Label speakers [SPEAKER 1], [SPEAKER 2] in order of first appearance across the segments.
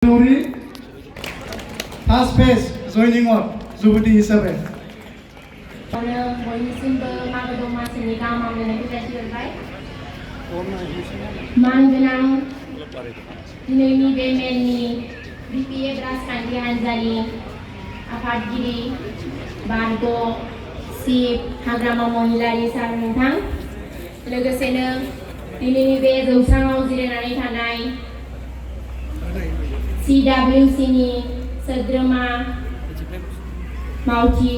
[SPEAKER 1] Dewry, first phase joining on जुबुति हिसाबै
[SPEAKER 2] बयनिसिमबो मागो दमासिनि गाहाम हामलायनायखौ जासिहरबाय। मानगोनां दिनैनि बे मेलनि BPF राजखान्थि हान्जानि आफादगिरि बारग' चिफ हाग्रामा महिलारि सार नोंथां, लोगोसेनो दिनैनि बे जौस्राङाव जिरायनानै थानाय CWCनि सोद्रोमा मावथि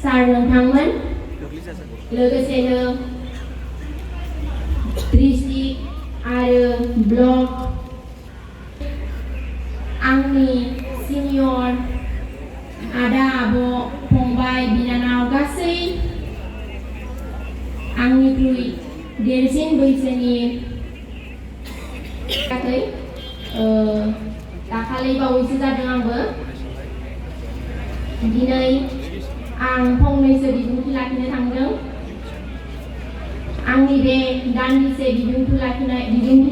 [SPEAKER 2] सार नोंथांमोन, लोगोसेनो डिस्ट्रिक्ट आरो ब्लक आंनि सिनियर आदा आब' फंबाय बिनानाव गासै आंनिख्रुइ देरसिन बैसोनि दाखालि बावैसो जादों आंबो। दिनै आं फंनैसो बिबुंथि लाखिनो थांदों। आंनि बे दान्दिसे बिबुंथि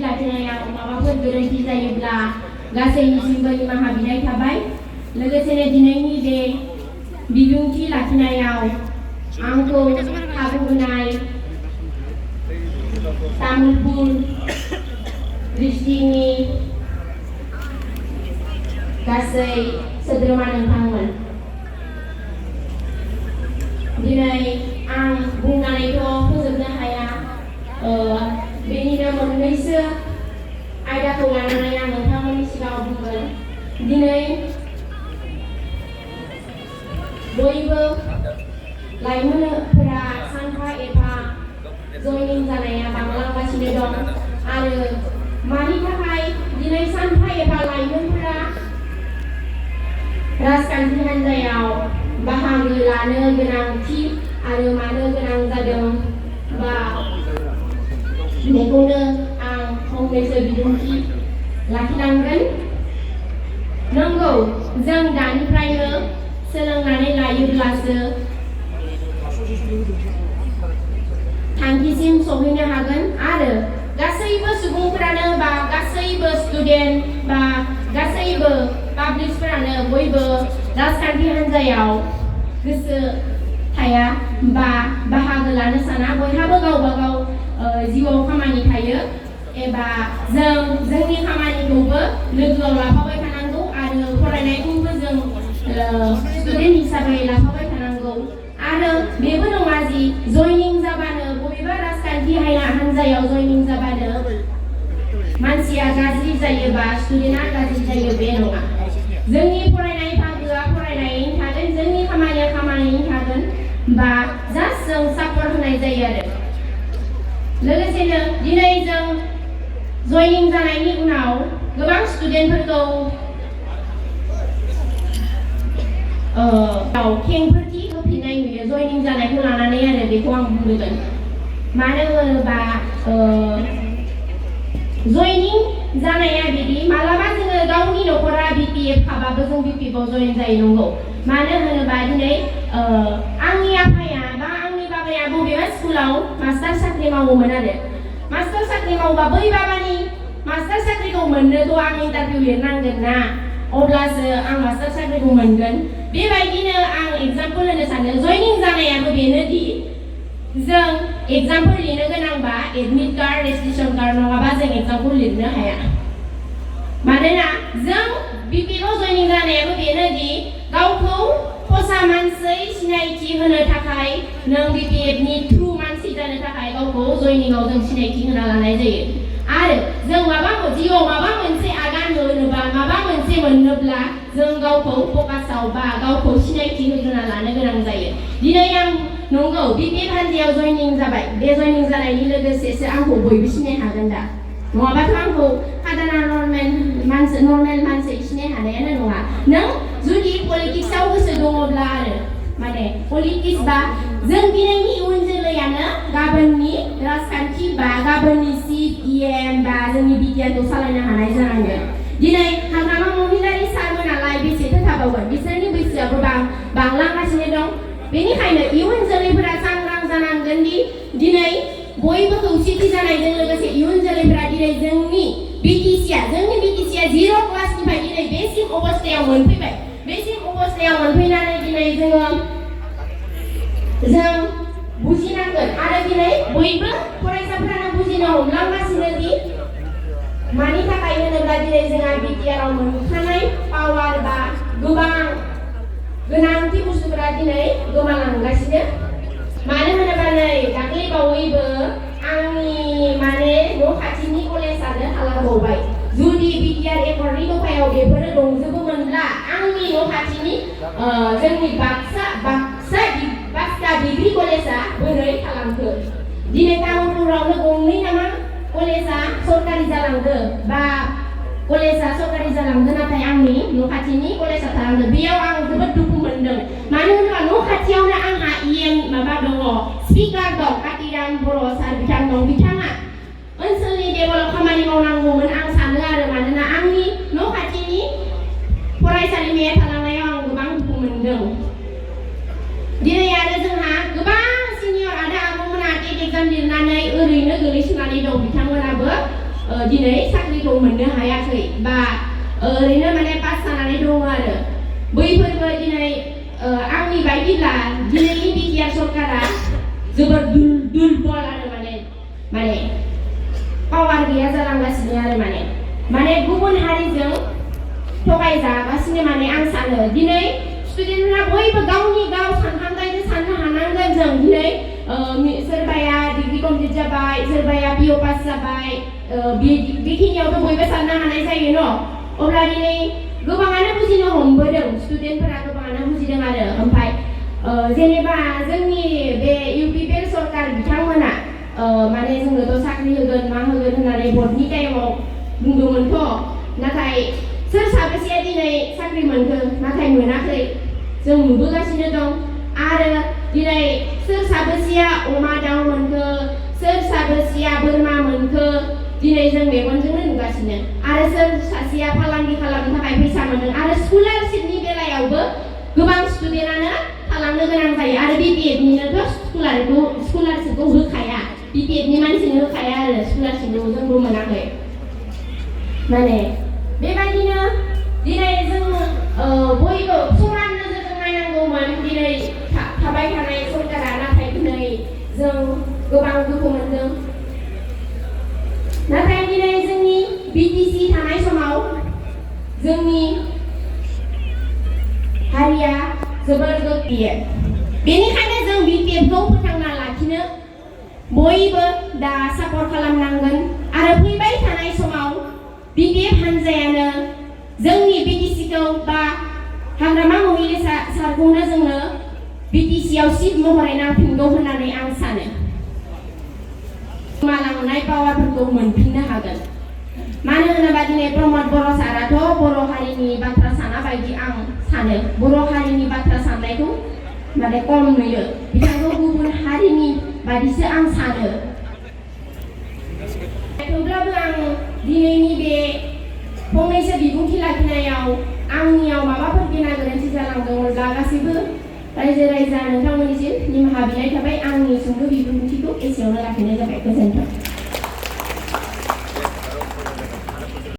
[SPEAKER 2] लाखिनायाव माबाफोर गोरोन्थि जायोब्ला गासैनिसिमबो निमाहा बिनाय थाबाय। लोगोसेनो दिनैनि बे बिबुंथि लाखिनायाव आंखौ खाबु होनाय तामुलपुर डिस्ट्रिक्टनि गासै सोद्रोमा नोंथांमोन, दिनै आं बुंनानैथ' फोजोबनो हाया। बेनिनो मोननैसो आयदाखौ लानानै आं नोंथांमोननि सिगाङाव बुंगोन। दिनै बयबो लाइमोनफोरा सानफा एफा जयनिं जानाया बांलांगासिनो दं आरो मानि थाखाय दिनै सानफा एफा लाइमोनफोरा राजखान्थि हान्जायाव बाहागो लानो गोनांथि आरो मानो गोनां जादों बा बेखौनो आं फंनैसो बिबुंथि लाखिलांगोन। नंगौ, जों दानिफ्रायनो सोलोंनानै लायोब्लासो थांखिसिम सहैनो हागोन आरो गासैबो सुबुंफोरानो बा गासैबो स्टुडेन्ट बा गासैबो पाब्लिकफोरानो बयबो राजखान्थि हान्जायाव गोसो थाया बा बाहागो लानो साना। बयहाबो गावबा गाव जिउआव खामानि थायो एबा जोंनि खामानिखौबो लोगोआव लाफाबाय थानांगौ आरो फरायनायखौबो जों स्टुडेन्ट हिसाबै लाफाबाय थानांगौ। आरो बेबो नङा जि जयनिं जाबानो बबेबा राजखान्थि हान्जायाव जयनिं जाबानो मानसिया गाज्रि जायो बा स्टुडेन्टआ गाज्रि जायो, बे नङा। जोंनि फरायनाय बाहागोआ फरायनायैनो थागोन, जोंनि खामानिया खामानियैनो थागोन बा जास्ट जों सापर्ट होनाय जायो आरो। लोगोसेनो दिनै जों जयनिं जानायनि उनाव गोबां स्टुडेन्टफोरखौ खेंफोरथि होफिननाय नुयो जयनिं जानायखौ लानानै आरो बेखौ आं बुंगोन। मानो होनोबा जयनिं जानाया बिदि मालाबा जोङो गावनि न'खरा BPF खाबाबो जों BPF आव जयेन जायो, नंगौ। मानो होनोबा दिनै आंनि आफाया बा आंनि बाबाया बबेबा स्कुलाव मास्टार साख्रि मावोमोन आरो मास्टार साख्रि मावबा बै बाबानि मास्टार साख्रिखौ मोननोथ' आं इन्टारभिउ लिरनांगोन ना, अब्लासो आं मास्टार साख्रिखौ मोनगोन। बेबायदिनो आं एग्जाम्पल होनो सानो। जयनिं जानायाबो बेनोदि जों एग्जाम्पल लिरनो गोनांबा एडमिट कार्ड रेजिस्ट्रेसन कार्ड नङाबा जों एग्जाम्पल लिरनो हाया। मानोना जों BPF आव जयनिं जानायाबो बेनोदि गावखौ फसा मानसि सिनायथि होनो थाखाय नों BPF नि थ्रु मानसि जानो थाखाय गावखौ जयनिंआव जों सिनायथि होना लानाय जायो। आरो जों जिउआव माबा मोनसे आगान होनोबा माबा मोनसे मोननोब्ला जों गावखौ फकासाव बा गावखौ सिनायथि होग्रोना लानो गोनां जायो। दिनै आं नंगौ BPF हान्जायाव जयनिं जाबाय, बे जयनिं जानायनि लोगोसेसो आंखौ बयबो सिनाय हागोन दा, नङाबाथ' आंखौ साधारन नर्मेल मानसि सिनाय हानायानो नङा। नों जुदि पलिटिक्सआव गोसो दङब्ला आरो माने पलिटिक्स बा जों दिनैनि इयुन जोलैयानो गाबोननि राजखान्थि बा गाबोननि चिफ EM बा जोंनि बिगियानखौ सालायनो हानाय जानांगोन। दिनै हाग्रामा महिलारि सारमोनालाय बेसेथो थाबावगोन, बिसोरनि बैसोआबो बांलांगासिनो दं। बेनिखायनो इयुन जोलैफोरा सांग्रां जानांगोन दि दिनै बयबो खौसेथि जानायजों लोगोसे इयुन जोलैफोरा दिनै जोंनि BTCआ जोंनि BTCआ 0 क्लासनिफ्राय दिनै बेसिम अबस्थायाव मोनफैबाय बेसिम अबस्थायाव मोनफैनानै दिनै जों बुजिनांगोन आरो दिनै बयबो फरायसाफोरानो बुजिनो हमलांगासिनो दि मानि थाखाय होनोब्ला दिनै जोंहा बिटिआरआव मोनखानाय पावार बा गोबां गोनांथि बुस्थुफोरा दिनै गोमालांगासिनो मानो होनोबा नै दाख्लै बावैबो आंनि न' खाथिनि कलेजानो थालांबावबाय जुदि बिटिआर एकर्डनि दफायाव बेफोरो दंजोबोमोनब्ला आंनि न' खाथिनि जोंनि बाक्सा डिग्री कलेजा बोरै थालांखो दिनै टाउनफोरावनो गंनै नामा कलेजा सरकारि जालांदो बा कलेजा सरकारि जालांदो नाथाय आंनि न' खाथिनि कलेजा थालांदो बेयाव आं जोबोद दुखु मोनदों मानो होनोबा न' खाथियावनो आंहा माबा दङ स्पिकार दं कातिराम बर' सार बिथां दं बिथाङा ओनसोलनि डेभेलप खामानि मावनांगौमोन आं सानो आरो मानोना आंनि न' खाथिनि फरायसालिमाया थालांनायाव आं गोबां दुखु मोनदों दिनै आरो जोंहा गोबां सिनियर आरो आब'मोना टेट एग्जाम लिरनानै ओरैनो गोलैसोनानै दं बिथांमोनाबो दिनै साख्रिखौ मोननो हायाखै बा ओरैनो पास जानानै दङ आरो बैफोरबो दिनै आंनि बायदिब्ला दिनैनि बिटिआर सरकारा जोबोद दुर्बल आरो माने पावार गैया जालांगासिनो आरो माने गुबुन हारिजों थगायजागासिनो आं सानो दिनै स्टुडेन्टफोरा बयबो गावनि गाव सानखांनायजों साननो हानांगोन जों दिनै सोरबाया डिग्री कमप्लिट जाबाय सोरबाया पिअ पास जाबाय बेखिनियावथ' बयबो साननो हानाय जायो न' अब्ला दिनै गोबाङानो बुजिनो हमबोदों स्टुडेन्टफोरा गोबाङानो बुजिदों आरो ओमफ्राय जेनेबा जोंनि बे इउपिपिएल सरकार बिथांमोना जोंनोथ' साख्रि होगोन मा होगोन होननानै भटनि टाइमाव बुंदोंमोनथ' नाथाय सोर साबेसेया दिनै साख्रि मोनखो नाथाय मोनाखै जों नुबोगासिनो दं आरो दिनै सोर साबेसेया अमा दाउ मोनखो सोर साबेसेया बोरमा मोनखो दिनै जों मेगनजोंनो नुगासिनो आरो सोर सासेया फालांगि खालामनो थाखाय फैसा मोनदों आरो स्कलारशिपनि बेलायावबो गोबां स्टुडेन्टआनो थालांनो गोनां जायो आरो बिपिएफनिनोथ' स्कलारशिपखौ होखाया बिपिएफनि मानसिनो होखाया आरो स्कलारशिपखौ जोंबो मोनाखै बेबायदिनो दिनै जों बयबो समान नोजोरजों नायनांगौमोन दिनै थाबाय थानाय सरकारा नाथाय दिनै जों गोबां दुखु मोनदों नाथाय दिनै जोंनि बिटिसि थानाय समाव जोंनि हारिया जोबोर गोग्लैयो बेनिखायनो जों बिपिएफखौ फोथांना लाखिनो बयबो दा सापर्ट खालामनांगोन आरो फैबाय थानाय समाव बिपिएफ हानजायानो जोंनि बिटिसिखौ बा हाग्रामा महिला सारखौनो जोंनो बिटिसिआव सिट महरै नांफिनगौ होननानै आं सानो गोमालांनाय पावारफोरखौ मोनफिननो हागोन मानो होनोबा दिनै प्रमद बर' साराथ' बर' हारिनि बाथ्रा साना बायदि आं सानो बर' हारिनि बाथ्रा साननायखौ खम नुयो बिथांखौ गुबुन हारिनि बादिसो आं सानो थेवब्लाबो आं दिनैनि बे फंनैसो बिबुंथि लाखिनायाव आंनियाव माबाफोर गेना गोरोन्थि जालांदोंमोनब्ला गासैबो रायजो राजा नोंथांमोननिसिम निमाहा बिनाय थाबाय आंनि सुंद' बिबुंथिखौ एसेयावनो लाखिनाय जाबाय गोजोन्थों।